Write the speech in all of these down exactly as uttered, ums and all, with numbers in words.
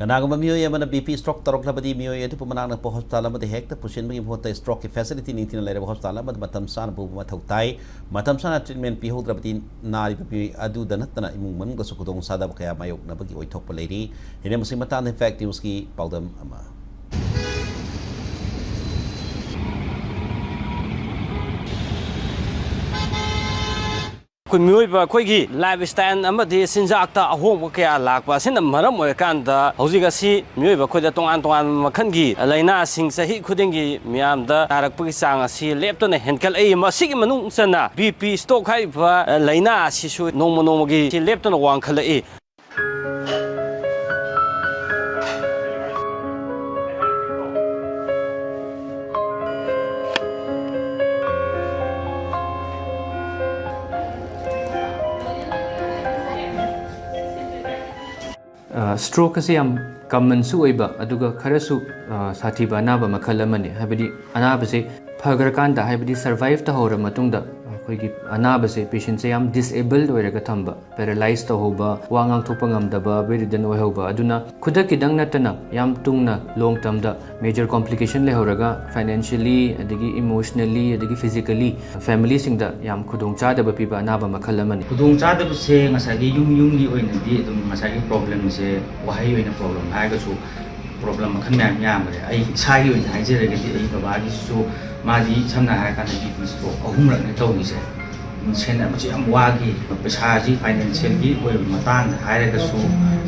ꯀꯅꯥꯒꯨꯝꯕ ꯃꯤꯑꯣꯏ ꯑꯃꯅ B P stroke ꯇꯧꯔꯛꯂꯕꯗꯤ, ꯃꯤꯑꯣꯏ ꯑꯗꯨꯕꯨ ꯃꯅꯥꯛ ꯅꯛꯄ ꯍꯣꯁꯄꯤꯇꯥꯜ ꯑꯃꯗ ꯍꯦꯛꯇ ꯄꯨꯁꯤꯟꯕꯒꯤ ꯃꯍꯨꯠꯇ, stroke ꯀꯤ facility ꯅꯤꯡꯊꯤꯅ ꯂꯩꯔꯕ ꯍꯣꯁꯄꯤꯇꯥꯜ ꯑꯃꯗ ꯃꯇꯝ ꯆꯥꯅ ꯄꯨꯕ ꯃꯊꯧ ꯇꯥꯏ꯫ ꯃꯇꯝ ꯆꯥꯅ treatment ꯄꯤꯍꯧꯗ꯭ꯔꯕꯗꯤ, ꯅꯥꯔꯤꯕ ꯃꯤꯑꯣꯏ ꯑꯗꯨꯗ ꯅꯠꯇꯅ ꯏꯃꯨꯡ ꯃꯅꯨꯡꯗꯁꯨ ꯈꯨꯗꯣꯡꯆꯥꯗꯕ ꯀꯌꯥ ꯃꯥꯌꯣꯛꯅꯕꯒꯤ ꯑꯣꯏꯊꯣꯛꯄ ꯂꯩꯔꯤ꯫ ꯍꯤꯔꯝ ꯑꯁꯤꯒꯤ ꯃꯇꯥꯡꯗ Impact News ꯀꯤ ꯄꯥꯎꯗꯝ ꯑꯃ꯫ ꯑꯩꯈꯣꯏ ꯃꯤꯑꯣꯏꯕ ꯑꯩꯈꯣꯏꯒꯤ lifestyle ꯑꯃꯗꯤ ꯆꯤꯟꯖꯥꯛꯇ ꯑꯍꯣꯡꯕ ꯀꯌꯥ ꯂꯥꯛꯄ ꯑꯁꯤꯅ ꯃꯔꯝ ꯑꯣꯏꯔꯀꯥꯟꯗ, ꯍꯧꯖꯤꯛ ꯑꯁꯤ ꯃꯤꯑꯣꯏꯕ ꯑꯩꯈꯣꯏꯗ ꯇꯣꯉꯥꯟ ꯇꯣꯉꯥꯟꯕ ꯃꯈꯜꯒꯤ ꯂꯥꯏꯅꯥꯁꯤꯡ ꯆꯍꯤ ꯈꯨꯗꯤꯡꯒꯤ ꯃꯤꯌꯥꯝꯗ ꯅꯥꯔꯛꯄꯒꯤ ꯆꯥꯡ ꯑꯁꯤ ꯂꯦꯞꯇꯅ ꯍꯦꯟꯒꯠꯂꯛꯏ꯫ ꯃꯁꯤꯒꯤ ꯃꯅꯨꯡ ꯆꯟꯅ B P stroke ꯍꯥꯏꯔꯤꯕ ꯂꯥꯏꯅꯥ ꯑꯁꯤꯁꯨ ꯅꯣꯡꯃ ꯅꯣꯡꯃꯒꯤ ꯂꯦꯞꯇꯅ ꯋꯥꯡꯈꯠꯂꯛꯏ꯫ Stroke ꯑꯁꯤ ꯌꯥꯝ common ꯁꯨ ꯑꯣꯏꯕ, ꯑꯗꯨꯒ ꯈꯔꯁꯨ, ꯑ, ꯁꯥꯊꯤꯕ ꯑꯅꯥꯕ ꯃꯈꯜ ꯑꯃꯅꯤ꯫ ꯍꯥꯏꯕꯗꯤ ꯑꯅꯥꯕꯁꯦ ꯐꯈ꯭ꯔꯀꯥꯟꯗ, ꯍꯥꯏꯕꯗꯤ survive ꯇꯧꯍꯧꯔ ꯃꯇꯨꯡꯗ, ꯑꯩꯈꯣꯏꯒꯤ ꯑꯅꯥꯕꯁꯦ, patient ꯁꯦ ꯌꯥꯝ disable ꯑꯣꯏꯔꯒ ꯊꯝꯕ, paralyze ꯇꯧꯍꯧꯕ, ꯋꯥ ꯉꯥꯡꯊꯣꯛꯄ ꯉꯝꯗꯕ, bedridden ꯑꯣꯏꯍꯧꯕ, ꯑꯗꯨꯅ ꯈꯨꯗꯛꯀꯤꯗꯪ ꯅꯠꯇꯅ ꯌꯥꯝ ꯇꯨꯡꯅ long term ꯗ major complication ꯂꯩꯍꯧꯔꯒ financially, ꯑꯗꯒꯤ emotionally, ꯑꯗꯒꯤ physically family ꯁꯤꯡꯗ ꯌꯥꯝ ꯈꯨꯗꯣꯡꯆꯥꯗꯕ ꯄꯤꯕ ꯑꯅꯥꯕ ꯃꯈꯜ ꯑꯃꯅꯤ꯫ ꯈꯨꯗꯣꯡꯆꯥꯗꯕꯁꯦ ꯉꯁꯥꯏꯒꯤ ꯌꯨꯝ ꯌꯨꯝꯒꯤ ꯑꯣꯏꯅꯗꯤ ꯑꯗꯨꯝ ꯉꯁꯥꯏꯒꯤ problem ꯁꯦ ꯋꯥꯍꯩ ꯑꯣꯏꯅ problem ꯍꯥꯏꯔꯒꯁꯨ problem ꯃꯈꯜ ꯃꯌꯥꯝ ꯌꯥꯝꯈ꯭ꯔꯦ꯫ ꯑꯩ ꯏꯁꯥꯒꯤ ꯑꯣꯏꯅ ꯍꯥꯏꯖꯔꯒꯗꯤ, ꯑꯩ ꯕꯕꯥꯒꯤꯁꯨ, ꯃꯥꯗꯤ ꯁꯝꯅ ꯍꯥꯏꯔꯀꯥꯟꯗ B P stroke ꯑꯍꯨꯝꯔꯛꯅꯦ ꯇꯧꯔꯤꯁꯦ꯫ ꯁꯦꯟꯅꯕꯁꯨ ꯌꯥꯝ ꯋꯥꯈꯤ꯫ ꯄꯩꯁꯥꯁꯤ financial ꯒꯤ ꯑꯣꯏꯕ ꯃꯇꯥꯡꯗ ꯍꯥꯏꯔꯒꯁꯨ,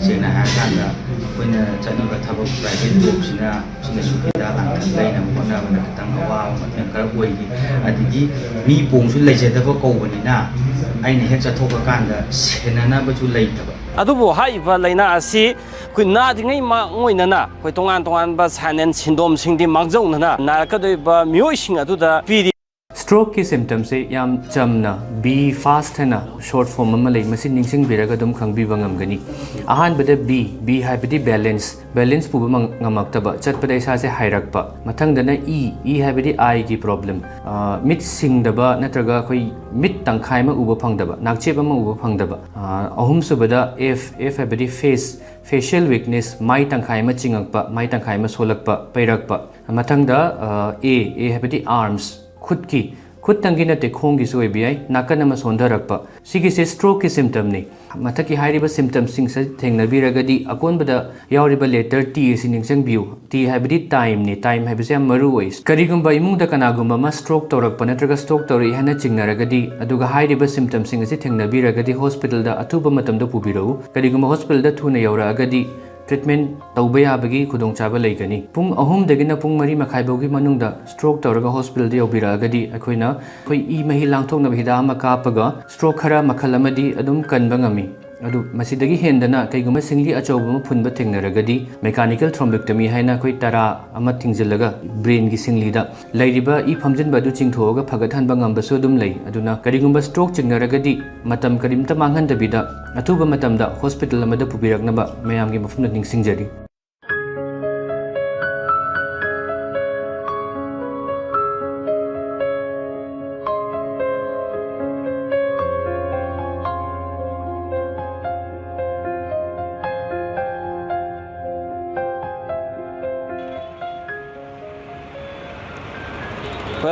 ꯁꯦꯡꯅ ꯍꯥꯏꯔꯀꯥꯟꯗ ꯑꯩꯈꯣꯏꯅ ꯆꯠꯂꯤꯕ ꯊꯕꯛ private job ꯁꯤꯅ, ꯁꯤꯅꯁꯨ ꯍꯤꯗꯥꯛ ꯂꯥꯡꯊꯛ ꯂꯩꯅꯕ ꯍꯣꯠꯅꯕꯗ ꯈꯤꯇꯪ ꯑꯋꯥꯕ ꯃꯇꯦꯡ ꯈꯔ ꯑꯣꯏꯈꯤ꯫ ꯑꯗꯒꯤ ꯃꯤ ꯄꯣꯡꯁꯨ ꯂꯩꯖꯗꯕ ꯀꯧꯕꯅꯤꯅ, ꯑꯩꯅ ꯍꯦꯛ ꯆꯠꯊꯣꯛꯄ ꯀꯥꯟꯗ ꯁꯦꯟꯅꯅꯕꯁꯨ ꯂꯩꯇꯕ꯫ ꯑꯗꯨꯕꯨ ꯍꯥꯏꯔꯤꯕ ꯂꯥꯏꯅꯥ ꯑꯁꯤ ꯑꯩꯈꯣꯏ ꯅꯥꯗ꯭ꯔꯤꯉꯩ ꯃꯥꯡꯑꯣꯏꯅꯅ ꯑꯩꯈꯣꯏ ꯇꯣꯉꯥꯟ ꯇꯣꯉꯥꯟꯕ sign and symptom ꯁꯤꯡꯗꯤ ꯃꯥꯡꯖꯧꯅꯅ ꯅꯥꯔꯛꯀꯗꯧꯔꯤꯕ ꯃꯤꯑꯣꯏꯁꯤꯡ ꯑꯗꯨꯗ ꯄꯤꯔꯤ꯫ Stroke ꯀꯤ symptom ꯁꯦ ꯌꯥꯝ ꯆꯝꯅ B fast ꯍꯥꯏꯅ short form ꯑꯃ ꯂꯩ, ꯃꯁꯤ ꯅꯤꯡꯁꯤꯡꯕꯤꯔꯒ ꯑꯗꯨꯝ ꯈꯪꯕꯤꯕ ꯉꯝꯒꯅꯤ꯫ ꯑꯍꯥꯟꯕꯗ B, B ꯍꯥꯏꯕꯗꯤ balance, balance ꯄꯨꯕ ꯃꯪ-, ꯉꯝꯃꯛꯇꯕ, ꯆꯠꯄꯗ ꯏꯁꯥꯁꯦ ꯍꯥꯏꯔꯛꯄ꯫ ꯃꯊꯪꯗꯅ E, E ꯍꯥꯏꯕꯗꯤ eye ꯒꯤ problem, ꯑ, ꯃꯤꯠ ꯁꯤꯡꯗꯕ ꯅꯠꯇ꯭ꯔꯒ ꯑꯩꯈꯣꯏ ꯃꯤꯠ ꯇꯪꯈꯥꯏ ꯑꯃ ꯎꯕ ꯐꯪꯗꯕ, ꯅꯥꯛꯆꯦꯞ ꯑꯃ ꯎꯕ ꯐꯪꯗꯕ꯫ ꯑ, ꯑꯍꯨꯝꯁꯨꯕꯗ F, F ꯍꯥꯏꯕꯗꯤ face, Facial weakness, ꯃꯥꯏ ꯇꯪꯈꯥꯏ ꯑꯃ ꯆꯤꯡꯉꯛꯄ, ꯃꯥꯏ ꯇꯪꯈꯥꯏ ꯑꯃ ꯁꯣꯜꯂꯛꯄ, ꯄꯩꯔꯛꯄ꯫ ꯃꯊꯪꯗ, ꯑ, A, A ꯍꯥꯏꯕꯗꯤ arms, ꯈꯨꯠꯀꯤ, ꯈꯨꯠꯇꯪꯒꯤ ꯅꯠꯇꯦ, ꯈꯣꯡꯒꯤꯁꯨ ꯑꯣꯏꯕ ꯌꯥꯏ, ꯅꯥꯀꯟ ꯑꯃ ꯁꯣꯟꯊꯔꯛꯄ꯫ ꯁꯤꯒꯤꯁꯦ strokeꯀꯤ symptomꯅꯤ꯫ ꯃꯊꯛꯀꯤ ꯍꯥꯏꯔꯤꯕ symptomꯁꯤꯡꯁꯦ ꯊꯦꯡꯅꯕꯤꯔꯒꯗꯤ ꯑꯀꯣꯟꯕꯗ ꯌꯥꯎꯔꯤꯕ letter T ꯑꯁꯤ ꯅꯤꯡꯁꯤꯡꯕꯤꯌꯨ꯫ T ꯍꯥꯏꯕꯗꯤ timeꯅꯤ꯫ Time ꯍꯥꯏꯕꯁꯦ ꯌꯥꯝ ꯃꯔꯨ ꯑꯣꯏ꯫ ꯀꯔꯤꯒꯨꯝꯕ ꯏꯃꯨꯡꯗ ꯀꯅꯥꯒꯨꯝꯕ ꯑꯃ stroke ꯇꯧꯔꯛꯄ ꯅꯠꯇ꯭ꯔꯒ stroke ꯇꯧꯔꯛꯏ ꯍꯥꯏꯅ ꯆꯤꯡꯅꯔꯒꯗꯤ, ꯑꯗꯨꯒ ꯍꯥꯏꯔꯤꯕ symptomꯁꯤꯡ ꯑꯁꯤ ꯊꯦꯡꯅꯕꯤꯔꯒꯗꯤ hospitalꯗ ꯑꯊꯨꯕ ꯃꯇꯝꯗ ꯄꯨꯕꯤꯔꯛꯎ꯫ ꯀꯔꯤꯒꯨꯝꯕ hospitalꯗ ꯊꯨꯅ ꯌꯧꯔꯛꯑꯒꯗꯤ treatment ꯇꯧꯕ ꯌꯥꯕꯒꯤ ꯈꯨꯗꯣꯡꯆꯥꯕ ꯂꯩꯒꯅꯤ꯫ ꯄꯨꯡ ꯑꯍꯨꯝꯗꯒꯤꯅ ꯄꯨꯡ ꯃꯔꯤ ꯃꯈꯥꯏ ꯐꯥꯎꯒꯤ ꯃꯅꯨꯡꯗ stroke ꯇꯧꯔꯒ hospitalꯗ ꯌꯧꯕꯤꯔꯛꯑꯒꯗꯤ ꯑꯩꯈꯣꯏꯅ ꯑꯩꯈꯣꯏ ꯏ ꯃꯍꯤ ꯂꯥꯡꯊꯣꯛꯅꯕ ꯍꯤꯗꯥꯛ ꯑꯃ ꯀꯥꯞꯄꯒ stroke ꯈꯔ ꯃꯈꯜ ꯑꯃꯗꯤ ꯑꯗꯨꯝ ꯀꯟꯕ ꯉꯝꯃꯤ꯫ ꯑꯗꯨ ꯃꯁꯤꯗꯒꯤ ꯍꯦꯟꯗꯅ ꯀꯩꯒꯨꯝꯕ ꯁꯤꯡꯂꯤ ꯑꯆꯧꯕ ꯑꯃ ꯐꯨꯟꯕ ꯊꯦꯡꯅꯔꯒꯗꯤ mechanical thrombectomy ꯍꯥꯏꯅ ꯑꯩꯈꯣꯏ ꯇꯔꯥ ꯑꯃ ꯊꯤꯡꯖꯤꯜꯂꯒ brainꯒꯤ ꯁꯤꯡꯂꯤꯗ ꯂꯩꯔꯤꯕ ꯏ ꯐꯝꯖꯤꯟꯕ ꯑꯗꯨ ꯆꯤꯡꯊꯣꯛꯑꯒ ꯐꯒꯠꯍꯟꯕ ꯉꯝꯕꯁꯨ ꯑꯗꯨꯝ ꯂꯩ꯫ ꯑꯗꯨꯅ ꯀꯔꯤꯒꯨꯝꯕ stroke ꯆꯤꯡꯅꯔꯒꯗꯤ ꯃꯇꯝ ꯀꯔꯤꯝꯇ ꯃꯥꯡꯍꯟꯗꯕꯤꯗ ꯑꯊꯨꯕ ꯃꯇꯝꯗ hospital ꯑꯃꯗ ꯄꯨꯕꯤꯔꯛꯅꯕ ꯃꯌꯥꯝꯒꯤ ꯃꯐꯝꯗ ꯅꯤꯡꯁꯤꯡꯖꯔꯤ꯫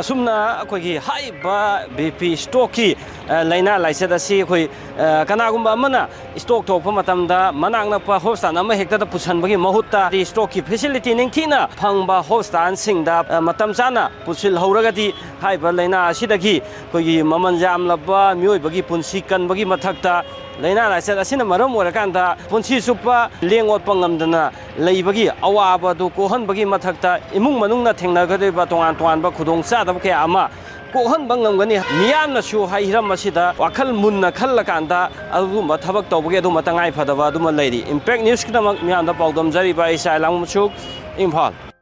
ꯑꯁꯨꯝꯅ ꯑꯩꯈꯣꯏꯒꯤ ꯍꯥꯏꯔꯤꯕ BP strokeꯀꯤ, ꯑ, ꯂꯥꯏꯅꯥ ꯂꯥꯏꯆꯠ ꯑꯁꯤ ꯑꯩꯈꯣꯏ, ꯑ, ꯀꯅꯥꯒꯨꯝꯕ ꯑꯃꯅ stroke ꯊꯣꯛꯄ ꯃꯇꯝꯗ ꯃꯅꯥꯛ ꯅꯛꯄ hospital ꯑꯃ ꯍꯦꯛꯇꯗ ꯄꯨꯁꯤꯟꯕꯒꯤ ꯃꯍꯨꯠꯇ strokeꯀꯤ facility ꯅꯤꯡꯊꯤꯅ ꯐꯪꯕ hospitalꯁꯤꯡꯗ, ꯑ, ꯃꯇꯝ ꯆꯥꯅ ꯄꯨꯁꯤꯜꯍꯧꯔꯒꯗꯤ ꯍꯥꯏꯔꯤꯕ ꯂꯥꯏꯅꯥ ꯑꯁꯤꯗꯒꯤ ꯑꯩꯈꯣꯏꯒꯤ ꯃꯃꯜ ꯌꯥꯝꯂꯕ ꯃꯤꯑꯣꯏꯕꯒꯤ ꯄꯨꯟꯁꯤ ꯀꯟꯕꯒꯤ ꯃꯊꯛꯇ, ꯂꯥꯏꯅꯥ ꯂꯥꯏꯆꯠ ꯑꯁꯤꯅ ꯃꯔꯝ ꯑꯣꯏꯔꯀꯥꯟꯗ ꯄꯨꯟꯁꯤ ꯆꯨꯞꯄ ꯂꯦꯡ ꯑꯣꯠꯄ ꯉꯝꯗꯅ ꯂꯩꯕꯒꯤ ꯑꯋꯥꯕ ꯑꯗꯨ ꯀꯣꯛꯍꯟꯕꯒꯤ ꯃꯊꯛꯇ, ꯏꯃꯨꯡ ꯃꯅꯨꯡꯅ ꯊꯦꯡꯅꯒꯗꯧꯔꯤꯕ ꯇꯣꯉꯥꯟ ꯇꯣꯉꯥꯟꯕ ꯈꯨꯗꯣꯡꯆꯥꯗꯕ ꯀꯌꯥ ꯑꯃ ꯀꯣꯛꯍꯟꯕ ꯉꯝꯒꯅꯤ꯫ ꯃꯤꯌꯥꯝꯅꯁꯨ ꯍꯥꯏ ꯍꯤꯔꯝ ꯑꯁꯤꯗ ꯋꯥꯈꯜ ꯃꯨꯟꯅ ꯈꯜꯂꯀꯥꯟꯗ ꯑꯗꯨꯒꯨꯝꯕ ꯊꯕꯛ ꯇꯧꯕꯒꯤ ꯑꯗꯨꯝꯕ ꯇꯉꯥꯏ ꯐꯗꯕ ꯑꯗꯨꯃ ꯂꯩꯔꯤ꯫ Impact Newsꯀꯤꯗꯃꯛ ꯃꯤꯌꯥꯝꯗ ꯄꯥꯎꯗꯝꯖꯔꯤꯕ ꯑꯩ ꯁꯥꯏ ꯂꯥꯡꯕꯝ ꯃꯨꯁꯨꯛ, ꯏꯝꯐꯥꯜ꯫